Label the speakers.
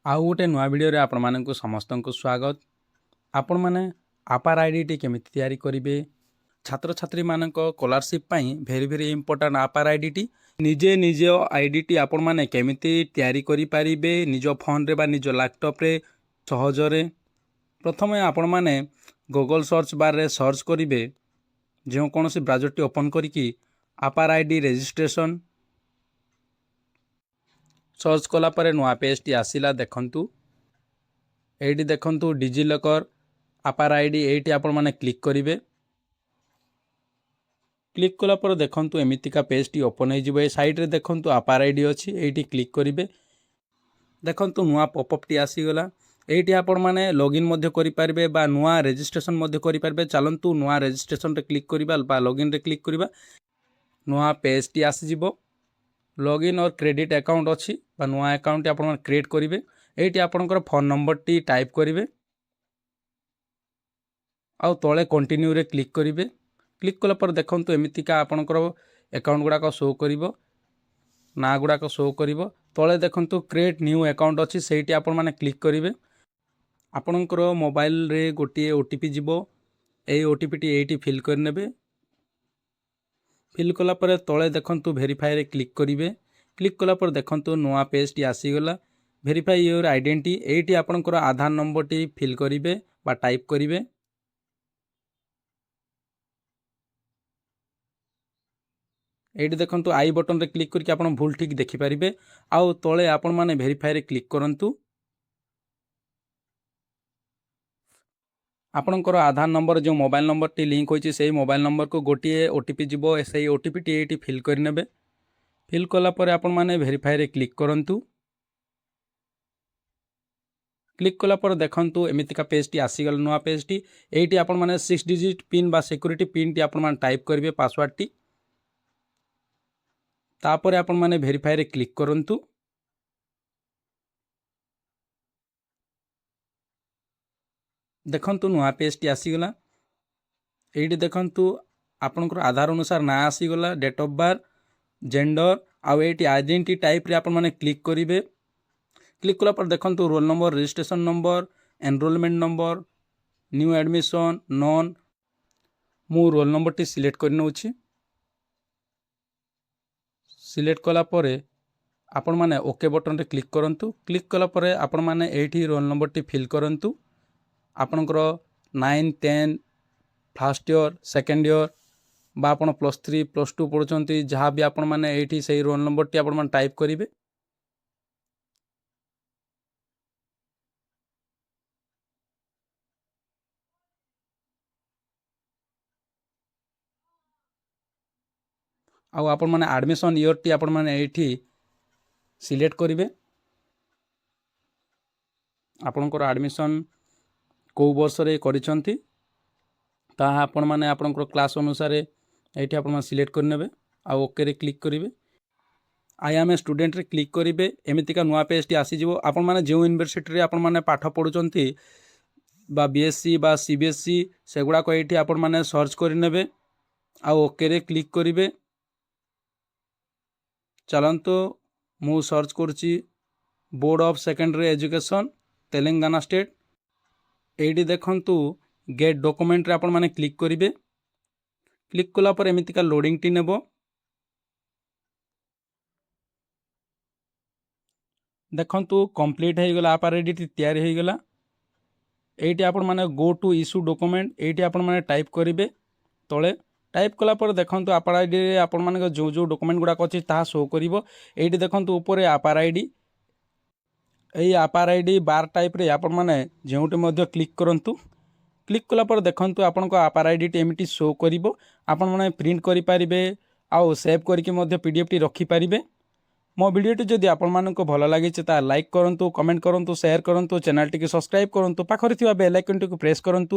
Speaker 1: ଆଉ ଗୋଟେ ନୂଆ ଭିଡ଼ିଓରେ ଆପଣମାନଙ୍କୁ ସମସ୍ତଙ୍କୁ ସ୍ୱାଗତ। ଆପଣମାନେ ଆପାର ଆଇଡ଼ିଟି କେମିତି ତିଆରି କରିବେ, ଛାତ୍ରଛାତ୍ରୀମାନଙ୍କ ସ୍କଲାରସିପ୍ ପାଇଁ ଭେରି ଭେରି ଇମ୍ପୋର୍ଟାଣ୍ଟ ଆପାର ଆଇଡ଼ିଟି। ନିଜେ ନିଜ ଆଇଡ଼ିଟି ଆପଣମାନେ କେମିତି ତିଆରି କରିପାରିବେ ନିଜ ଫୋନ୍ରେ ବା ନିଜ ଲ୍ୟାପଟପ୍ରେ ସହଜରେ। ପ୍ରଥମେ ଆପଣମାନେ ଗୁଗଲ୍ ସର୍ଚ୍ଚ ବାର୍ରେ ସର୍ଚ୍ଚ କରିବେ, ଯେଉଁ କୌଣସି ବ୍ରାଉଜରଟି ଓପନ୍ କରିକି ଆପାର ଆଇଡ଼ି ରେଜିଷ୍ଟ୍ରେସନ୍ ସର୍ଚ୍ଚ କଲା ପରେ ନୂଆ ପେଜ୍ଟି ଆସିଲା। ଦେଖନ୍ତୁ, ଏଇଠି ଦେଖନ୍ତୁ, ଡିଜିଲକର ଆପାର ଆଇଡ଼ି। ଏଇଠି ଆପଣମାନେ କ୍ଲିକ୍ କରିବେ। କ୍ଲିକ୍ କଲା ପରେ ଦେଖନ୍ତୁ, ଏମିତିକା ପେଜ୍ଟି ଓପନ୍ ହେଇଯିବ। ଏ ସାଇଡ଼୍ରେ ଦେଖନ୍ତୁ, ଆପାର ଆଇଡ଼ି ଅଛି, ଏଇଠି କ୍ଲିକ୍ କରିବେ। ଦେଖନ୍ତୁ, ନୂଆ ପପଅପ୍ଟି ଆସିଗଲା। ଏଇଠି ଆପଣମାନେ ଲଗ୍ଇନ୍ ମଧ୍ୟ କରିପାରିବେ ବା ନୂଆ ରେଜିଷ୍ଟ୍ରେସନ୍ ମଧ୍ୟ କରିପାରିବେ। ଚାଲନ୍ତୁ, ନୂଆ ରେଜିଷ୍ଟ୍ରେସନ୍ରେ କ୍ଲିକ୍ କରିବା ବା ଲଗ୍ଇନ୍ରେ କ୍ଲିକ୍ କରିବା। ନୂଆ ପେଜ୍ଟି ଆସିଯିବ। ଲଗ୍ଇନ୍ ଅର୍ କ୍ରିଏଟ୍ ଆକାଉଣ୍ଟ ଅଛି ବା ନୂଆ ଆକାଉଣ୍ଟଟି ଆପଣମାନେ କ୍ରିଏଟ୍ କରିବେ। ଏଇଠି ଆପଣଙ୍କର ଫୋନ୍ ନମ୍ବରଟି ଟାଇପ୍ କରିବେ ଆଉ ତଳେ କଣ୍ଟିନ୍ୟୁରେ କ୍ଲିକ୍ କରିବେ। କ୍ଲିକ୍ କଲା ପରେ ଦେଖନ୍ତୁ, ଏମିତିକା ଆପଣଙ୍କର ଆକାଉଣ୍ଟ ଗୁଡ଼ାକ ଶୋ କରିବ, ନାଁ ଗୁଡ଼ାକ ଶୋ କରିବ। ତଳେ ଦେଖନ୍ତୁ, କ୍ରିଏଟ୍ ନ୍ୟୁ ଆକାଉଣ୍ଟ ଅଛି, ସେଇଠି ଆପଣମାନେ କ୍ଲିକ୍ କରିବେ। ଆପଣଙ୍କର ମୋବାଇଲରେ ଗୋଟିଏ ଓଟିପି ଯିବ। ଏଇ ଓଟିପିଟି ଏଇଠି ଫିଲ୍ କରିନେବେ। ଫିଲ୍ କଲା ପରେ ତଳେ ଦେଖନ୍ତୁ, ଭେରିଫାଏରେ କ୍ଲିକ୍ କରିବେ। କ୍ଲିକ୍ କଲା ପରେ ଦେଖନ୍ତୁ, ନୂଆ ପେଜ୍ଟି ଆସିଗଲା। ଭେରିଫାଇ your identity, ଏଇଠି ଆପଣଙ୍କର ଆଧାର ନମ୍ବରଟି ଫିଲ୍ କରିବେ ବା ଟାଇପ୍ କରିବେ। ଏଇଠି ଦେଖନ୍ତୁ, I ବଟନରେ କ୍ଲିକ୍ କରିକି ଆପଣ ଭୁଲ ଠିକ୍ ଦେଖିପାରିବେ। ଆଉ ତଳେ ଆପଣମାନେ ଭେରିଫାଏରେ କ୍ଲିକ୍ କରନ୍ତୁ। ଆପଣଙ୍କର ଆଧାର ନମ୍ବର, ଯେଉଁ ମୋବାଇଲ ନମ୍ବରଟି ଲିଙ୍କ୍ ହୋଇଛି, ସେଇ ମୋବାଇଲ ନମ୍ବରକୁ ଗୋଟିଏ ଓଟିପି ଯିବ। ସେଇ ଓଟିପିଟି ଏଇଠି ଫିଲ୍ କରିନେବେ। ଫିଲ୍ କଲା ପରେ ଆପଣମାନେ ଭେରିଫାଏରେ କ୍ଲିକ୍ କରନ୍ତୁ। କ୍ଲିକ୍ କଲା ପରେ ଦେଖନ୍ତୁ, ଏମିତିକା ପେଜ୍ଟି ଆସିଗଲା, ନୂଆ ପେଜ୍ଟି। ଏଇଠି ଆପଣମାନେ 6 ଡିଜିଟ୍ ପିନ୍ ବା ସିକ୍ୟୁରିଟି ପିନ୍ଟି ଆପଣମାନେ ଟାଇପ୍ କରିବେ, ପାସୱାର୍ଡ଼ଟି। ତାପରେ ଆପଣମାନେ ଭେରିଫାଏରେ କ୍ଲିକ୍ କରନ୍ତୁ। ଦେଖନ୍ତୁ, ନୂଆ ପେଜ୍ଟି ଆସିଗଲା। ଏଇଠି ଦେଖନ୍ତୁ, ଆପଣଙ୍କର ଆଧାର ଅନୁସାର ନାଁ ଆସିଗଲା, ଡେଟ୍ ଅଫ୍ ବାର୍ଥ, ଜେଣ୍ଡର। ଆଉ ଏଇଠି ଆଇଡେଣ୍ଟିଟି ଟାଇପ୍ରେ ଆପଣମାନେ କ୍ଲିକ୍ କରିବେ। କ୍ଲିକ୍ କଲା ପରେ ଦେଖନ୍ତୁ, roll number, registration number, enrolment number, new admission, none। ମୁଁ ରୋଲ୍ ନମ୍ବରଟି ସିଲେକ୍ଟ କରିନେଉଛି। ସିଲେକ୍ଟ କଲା ପରେ ଆପଣମାନେ ଓକେ ବଟନରେ କ୍ଲିକ୍ କରନ୍ତୁ। କ୍ଲିକ୍ କଲା ପରେ ଆପଣମାନେ ଏଇଠି ରୋଲ୍ ନମ୍ବରଟି ଫିଲ୍ କରନ୍ତୁ। ଆପଣଙ୍କର 9, 10, first year, second year ବା ଆପଣ +3, +2 ପଢ଼ୁଛନ୍ତି, ଯାହା ବି ଆପଣମାନେ ଏଇଠି ସେଇ ରୋଲ୍ ନମ୍ବରଟି ଆପଣମାନେ ଟାଇପ୍ କରିବେ। ଆଉ ଆପଣମାନେ ଆଡ଼ମିସନ୍ ଇୟର୍ଟି ଆପଣମାନେ ଏଇଠି ସିଲେକ୍ଟ କରିବେ। ଆପଣଙ୍କର ଆଡ଼ମିସନ୍ କେଉଁ ବର୍ଷରେ କରିଛନ୍ତି, ତାହା ଆପଣମାନେ ଆପଣଙ୍କର କ୍ଲାସ୍ ଅନୁସାରେ ଏଇଠି ଆପଣମାନେ ସିଲେକ୍ଟ କରିନେବେ ଆଉ ଓକେରେ କ୍ଲିକ୍ କରିବେ। I ଆମ ଏ ଷ୍ଟୁଡେଣ୍ଟରେ କ୍ଲିକ୍ କରିବେ। ଏମିତିକା ନୂଆ ପେଜ୍ଟି ଆସିଯିବ। ଆପଣମାନେ ଯେଉଁ ୟୁନିଭର୍ସିଟିରେ ଆପଣମାନେ ପାଠ ପଢ଼ୁଛନ୍ତି ବା ବିଏସ୍ସି ବା ସିବିଏସ୍ସି, ସେଗୁଡ଼ାକ ଏଇଠି ଆପଣମାନେ ସର୍ଚ୍ଚ କରିନେବେ ଆଉ ଓକେରେ କ୍ଲିକ୍ କରିବେ। ଚାଲନ୍ତୁ, ମୁଁ ସର୍ଚ୍ଚ କରୁଛି Board of Secondary Education, Telangana State। ଏଇଠି ଦେଖନ୍ତୁ, ଗେଟ୍ ଡକୁମେଣ୍ଟରେ ଆପଣମାନେ କ୍ଲିକ୍ କରିବେ। କ୍ଲିକ୍ କଲା ପରେ ଏମିତିକା ଲୋଡ଼ିଂଟି ନେବ। ଦେଖନ୍ତୁ, କମ୍ପ୍ଲିଟ୍ ହେଇଗଲା, ଆପାର ଆଇଡ଼ିଟି ତିଆରି ହେଇଗଲା। ଏଇଠି ଆପଣମାନେ ଗୋ ଟୁ ଇସ୍ୟୁ ଡକୁମେଣ୍ଟ ଏଇଠି ଆପଣମାନେ ଟାଇପ୍ କରିବେ। ତଳେ ଟାଇପ୍ କଲା ପରେ ଦେଖନ୍ତୁ, ଆପାର ଆଇଡ଼ିରେ ଆପଣମାନଙ୍କ ଯେଉଁ ଯେଉଁ ଡକୁମେଣ୍ଟ ଗୁଡ଼ାକ ଅଛି, ତାହା ଶୋ କରିବ। ଏଇଠି ଦେଖନ୍ତୁ, ଉପରେ ଆପାର ଆଇଡ଼ି। ଏଇ ଆପାର ଆଇଡ଼ି ବାର ଟାଇପ୍ରେ ଆପଣମାନେ ଯେଉଁଠି ମଧ୍ୟ କ୍ଲିକ୍ କରନ୍ତୁ। କ୍ଲିକ୍ କଲା ପରେ ଦେଖନ୍ତୁ, ଆପଣଙ୍କ ଆପାର ଆଇଡ଼ିଟି ଏମିତି ଶୋ କରିବ। ଆପଣମାନେ ପ୍ରିଣ୍ଟ କରିପାରିବେ ଆଉ ସେଭ୍ କରିକି ମଧ୍ୟ ପିଡିଏଫ୍ଟି ରଖିପାରିବେ। ମୋ ଭିଡ଼ିଓଟି ଯଦି ଆପଣମାନଙ୍କୁ ଭଲ ଲାଗିଛି, ତାହା ଲାଇକ୍ କରନ୍ତୁ, କମେଣ୍ଟ କରନ୍ତୁ, ସେୟାର କରନ୍ତୁ, ଚ୍ୟାନେଲଟିକୁ ସବସ୍କ୍ରାଇବ୍ କରନ୍ତୁ, ପାଖରେ ଥିବା ବେଲ୍ ଆଇକନ୍ଟିକୁ ପ୍ରେସ୍ କରନ୍ତୁ।